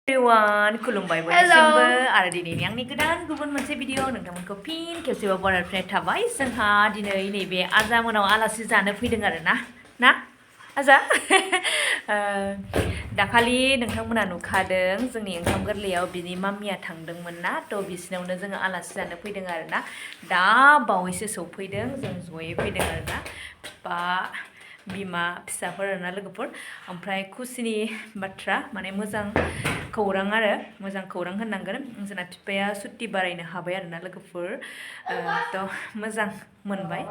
Everyone, खुलुमबाय बयनिसिमबो आरो दिनैनि आंनि गोदान गुबुन मोनसे भिडिअ नोंथांमोनखौ फिन खेबसेबाव बरायनाय थाबाय। जोंहा दिनै नैबे आजामोनाव आलासि जानो फैदों आरो ना आजा दाखालि नोंथांमोना नुखादों जोंनि ओंखाम गोरलैयाव बिनि मामिया थांदोंमोन ना थ' बिसिनावनो जोङो आलासि जानो फैदों आरो ना दा बावैसो सौफैदों जों जयै फैदों आरो ना बा बिमा फिसाफोर आरोना लोगोफोर ओमफ्राय खुसिनि बाथ्रा माने मोजां खौरां आरो मोजां खौरां होननांगोन जोंना बिफाया सुट्टि बारायनो हाबाय आरोना लोगोफोर थ' मोजां मोनबाय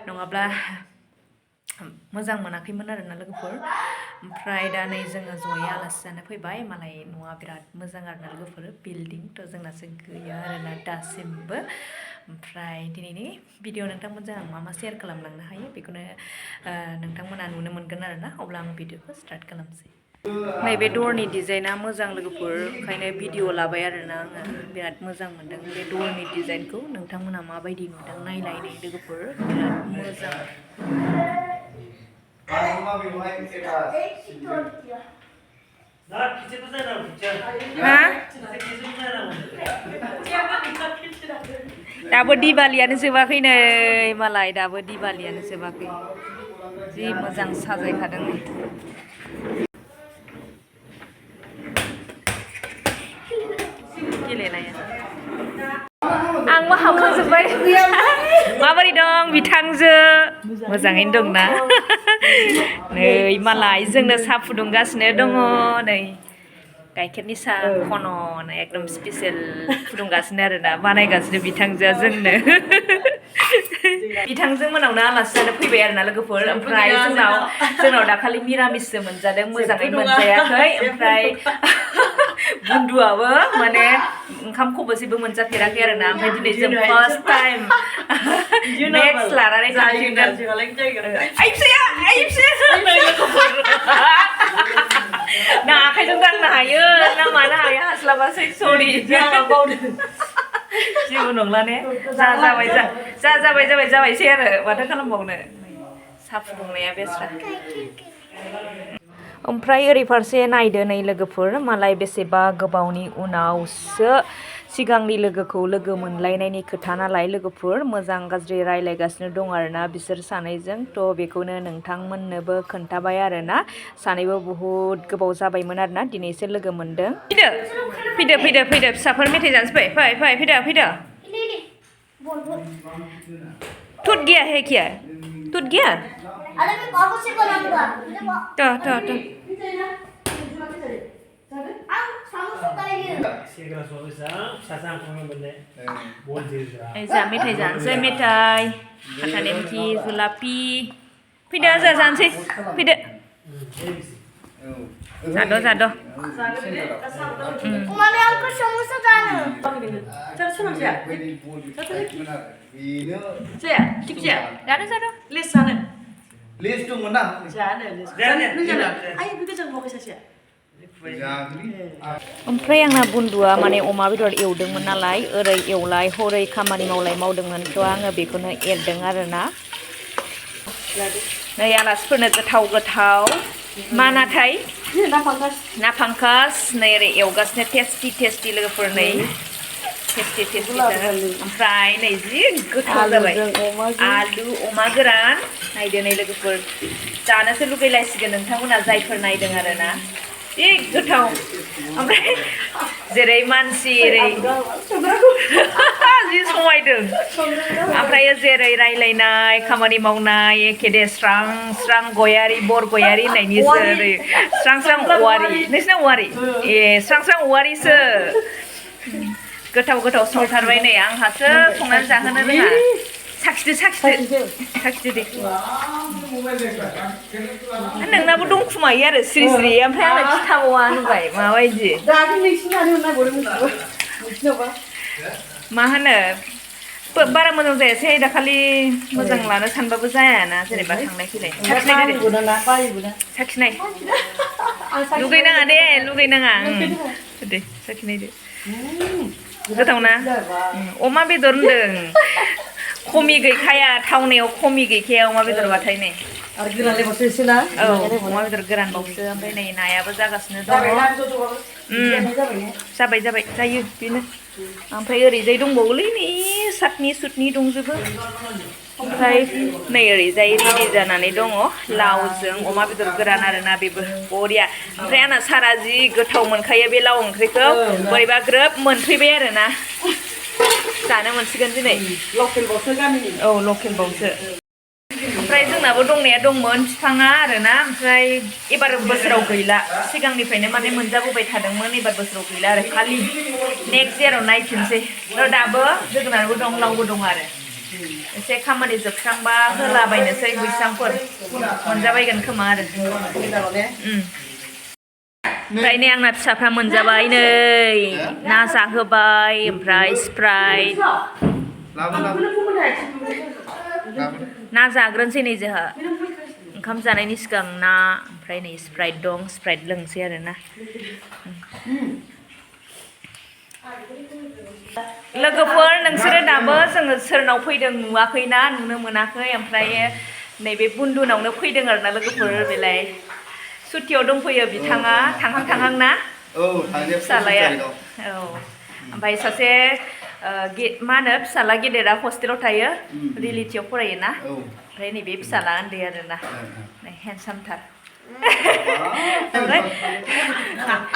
नङाब्ला मोजां मोनाखैमोन आरोना लोगोफोर ओमफ्राय दा नै जोङो जयै आलासि जानो फैबाय मालाय न'आ बिराद मोजां आरोना लोगोफोर बिल्डिं थ' जोंनासो गैया आरोना दासिमबो ओमफ्राय दिनैनि भिडिअ नोंथांमोनजों आं मा मा शेयार खालामलांनो हायो बेखौनो नोंथांमोना नुनो मोनगोन आरोना अब्ला आं भिडिअखौ स्टार्ट खालामसै नैबे दरनि डिजाइना मोजां लोगोफोर ओंखायनो भिडिअ लाबाय आरोना आङो बिराद मोजां मोनदों बे दरनि डिजाइनखौ नोंथांमोना माबायदि नुदों नायलाय नै लोगोफोर बिराद मोजां दाबो दिवालियानो जोबाखै नै मालाय दाबो दिवालियानो जोबाखै जि मोजां साजायखादों गेलेनाया आंबो हाबखांजोब्बाय माबोरै दं बिथांजो मोजाङैनो दंना नै मालाय जोंनो साहा फुदुंगासिनो दङ नै गाइखेरनि साहा खन' एकदम स्पेसियेल फुदुंगासिनो आरोना बानायगासिनो बिथांजोआ जोंनो बिथांजों मोनावनो आलासि जानो फैबाय आरोना लोगोफोर ओमफ्राय जोंनाव दाखालि मिरामिससो मोनजादों मोजाङै मोनजायाखै ओमफ्राय बुन्दुआबो माने ओंखाम खबसेबो मोनजाफेराखै आरोना ओमफ्राय दिनै जों फार्स्ट टाइम नेक्स्ट लानानै थांफिनगोन ना आखाइजों दांनो हायो ना मानो हाया हास्लाबासै सरि जेबो नंला ने जाबायसै आरो माथो खालामबावनो साहा फुदुंनाया बेस्रा ओमफ्राय ओरै फारसे नायदो नै लोगोफोर मालाय बेसेबा गोबावनि उनावसो सिगांनि लोगोखौ लोगो मोनलायनायनि खोथा नालाय लोगोफोर मोजां गाज्रि रायलायगासिनो दं आरोना बिसोर सानैजों थ' बेखौनो नोंथांमोननोबो खोन्थाबाय आरोना सानैबो बहुद गोबाव जाबायमोन आरोना दिनैसो लोगो मोनदों फैदो फिसाफोर मेथाइ जानोसै फैदो टुट गया है क्या टूट गया जा मेथाइ जानोसै मेथाइ खाथा नेमखि जुलापि फैदो आजा जानोसै फैदो जाद' Mami, aku samosa जानो जादो लेस जानो लेस दंमोन ना जानो आइ बेखौ जों बबे सासेया ओमफ्राय आंना बुन्दुआ माने अमा बेदर एवदोंमोन नालाय ओरै एवलाय हरै खामानि मावदोंमोन थ' आङो बेखौनो एरदों आरोना नै आलासिफोरनो गोथाव मा नाथाय ना फांकास नै ओरै एवगासिनो टेस्टि लोगोफोर नै टेस्टि ओमफ्राय नै जि गोथाव जाबाय आलु अमा गोरान नायदो नै लोगोफोर जानोसो लुगैलायसिगोन नोंथांमोना जायफोर नायदों आरोना जि गोथाव ओमफ्राय जेरै मानसि एरै जि समायदों ओमफ्राय जेरै रायलायनाय खामानि मावनाय एखे दे स्रां गयारि बर गयारि होननायनिसो ओरै स्रां औवारि नोंसिना औवारि ए स्रां औवारिसो गोथाव संथारबाय नै आंहासो संनानै जाहोनो रोङा साखिदो दे नोंनाबो दंखुमायो आरो स्रि ओमफ्राय आंना खिथाबावा नुबाय माबायदि मा होनो बारा मोजां जायासै दाखालि मोजां लानो सानबाबो जायाना जेनेबा थांनाय फैलाय साखिनाय लुगैनाङा दे साखिनायदो गोथावना अमा बेदर होनदों खमि गैखाया थावनायाव खमि गैखाया अमा बेदरबाथाय नै आरो गोरान लेबावसो एसे ना औ अमा बेदर गोरानबावसो ओमफ्राय नै नायाबो जागासिनो दङ जाबाय जायो बेनो ओमफ्राय ओरैजाय दंबावोलै नै सातनि सुतनि दंजोबो ओमफ्राय नै ओरैजाय रेडि जानानै दङ लावजों अमा बेदर गोरान आरोना बेबो बरिया ओमफ्राय आंना सारा जि गोथाव मोनखायो बे लाव ओंख्रिखौ बोरैबा ग्रोब मोनफैबाय आरोना जानो मोनसिगोन दिनै लकेलबावसो गामिनि औ लकेलबावसो ओमफ्राय जोंनाबो दंनाया दंमोन बिफाङा आरोना ओमफ्राय एबार बोसोराव गैला सिगांनिफ्रायनो माने मोनजाबोबाय थादोंमोन एबार बोसोराव गैला आरो खालि नेक्स्ट इयाराव नायफिनसै र' दाबो जोगोनारबो दं लावबो दं आरो एसे खामानि जोबस्रांबा होलाबायनोसै बैसांफोर मोनजाबायगोन खोमा आरो ओमफ्राय नै आंना फिसाफ्रा मोनजाबाय नै ना जाहोबाय ओमफ्राय स्प्राइट ना जाग्रोनोसै नै जोंहा ओंखाम जानायनि सिगां ना ओमफ्राय नै स्प्राइट दं स्प्राइट लोंसै आरोना लोगोफोर नोंसोरो दाबो जोङो सोरनाव फैदों नुवाखैना नुनो मोनाखै ओमफ्राय नैबे बुन्दुनावनो फैदों आरोना लोगोफोर बेलाय सुटियाव दंफैयो बिथाङा थांहां ना फिसालाया औ ओमफ्राय सासे मा होनो फिसाला गेदेरा हस्टेलाव थायो रिलिटियाव फरायोना ओमफ्राय नैबे फिसाला उन्दै आरोना हेन्डसामथार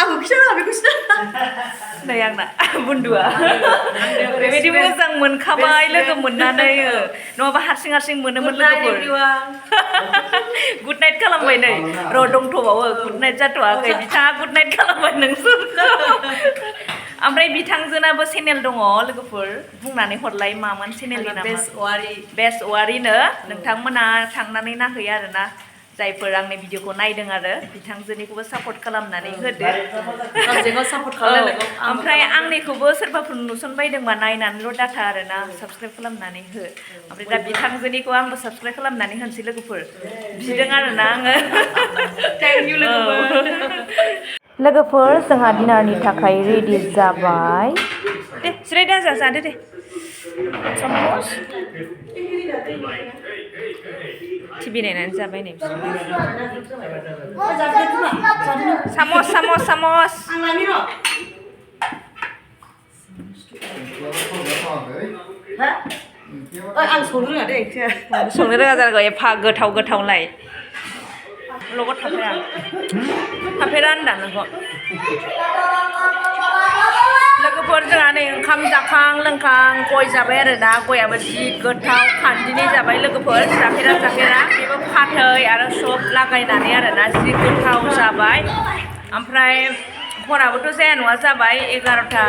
आंबो खिथानाङा बेखौ नै आंना बुन्दुआ बेबायदि मोजां मोनखाबाय लोगो मोननानै नङाबा हारसिं मोनोमोन लोगोफोर गुड नाइट खालामबाय नै र' दंथ'बावो गुड नाइट जाथ'वाखै बिथाङा गुड नाइट खालामबाय नोंसोरखौ ओमफ्राय बिथांजोनाबो चेनेल दङ लोगोफोर बुंनानै हरलाय मामोन चेनेलनि नामा बेस्ट अवारिनो नोंथांमोना थांनानै नायहैयो आरोना जायफोर आंनि भिडिअखौ नायदों आरो बिथांजोनिखौबो सापर्ट खालामनानै होदो ओमफ्राय आंनिखौबो सोरबाफोर नुसनबायदोंबा नायनानैल' डाटा आरोना साबसक्राइब खालामनानै हो ओमफ्राय दा बिथांजोनिखौ आंबो साबसक्राइब खालामनानै होनोसै लोगोफोर बिदों आरोना आङो थेंक इउ लोगोफोर जोंहा डिनारनि थाखाय रेडि जाबाय दे जिरायदा जादो दे टिभि नायनानै जाबाय नै सामस आं संनो रोङा दे संनो रोङा जानांगौ एफा गोथावलाय लगद थाफेरा होनदा नोंखौ लोगोफोर जोंहा नै ओंखाम जाखां लोंखां गय जाबाय आरो दा गयाबो जि गोथाव खान्दिनै जाबाय लोगोफोर जाफेरा बेबो फाथै आरो सब लागायनानै आरोना जि गोथाव जाबाय ओमफ्राय हराबोथ' जाया नङा जाबाय 11टा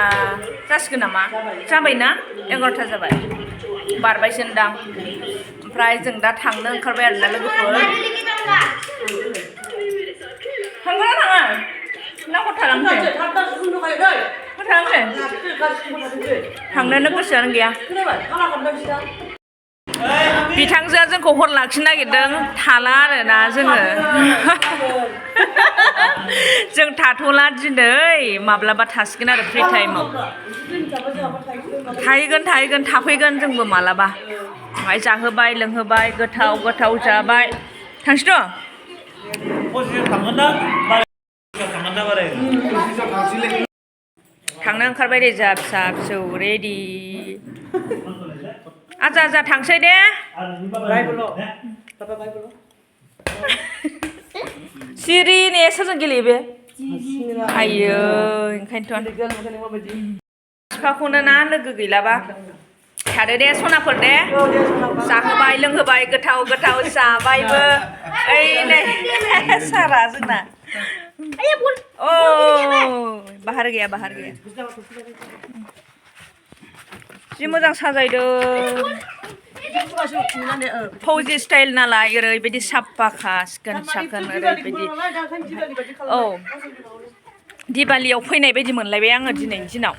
जासिगोन नामा जाबायना 11टा जाबाय बारबायसोनदां ओमफ्राय जों दा थांनो ओंखारबाय आरोना लोगोफोर थांगोन ना थाङा ना थांनोनो गोसोआनो गैया बिथांजोआ जोंखौ हर लाखिनो नागिरदों थाला आरोना जोङो जों थाथ'ला दिनै माब्लाबा थासिगोन आरो फ्रि टाइमाव थाहैगोन थाफैगोन जोंबो मालाबा ओमफ्राय जाहोबाय लोंहोबाय गोथाव जाबाय थांसैथ' थांनो ओंखारबाय दे जा फिसौ रेडि आजा थांसै दे सिरि ने सोरजों गेलेयो बे आयो ओंखायनोथ' बिफाखौनो ना लोगो गैलाबा थादो दे सनाफोर दे जाहोबाय लोंहोबाय गोथाव जाबायबो ओइ नै सारा जोंना ओ बाहार गैया जि मोजां साजायदों फौजि स्टाइल नालाय ओरैबायदि साफाखा सिखोन साखोन ओरैबायदि औ दिवालियाव फैनाय बायदि मोनलायबाय आङो दिनैनि दिनाव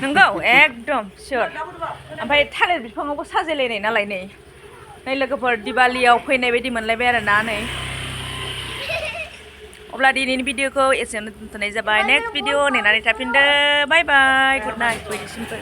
नंगौ एकदम सियर ओमफ्राय थालिर बिफाङावबो साजायलायनाय नालाय नै लोगोफोर दिवालियाव फैनाय बायदि मोनलायबाय आरोना नै अब्ला दिनैनि भिडिअखौ एसेयावनो दोनथ'नाय जाबाय नेक्स्ट भिडिअ नेनानै थाफिनदो बाय बाय गुड नाइट बयनिसिमबो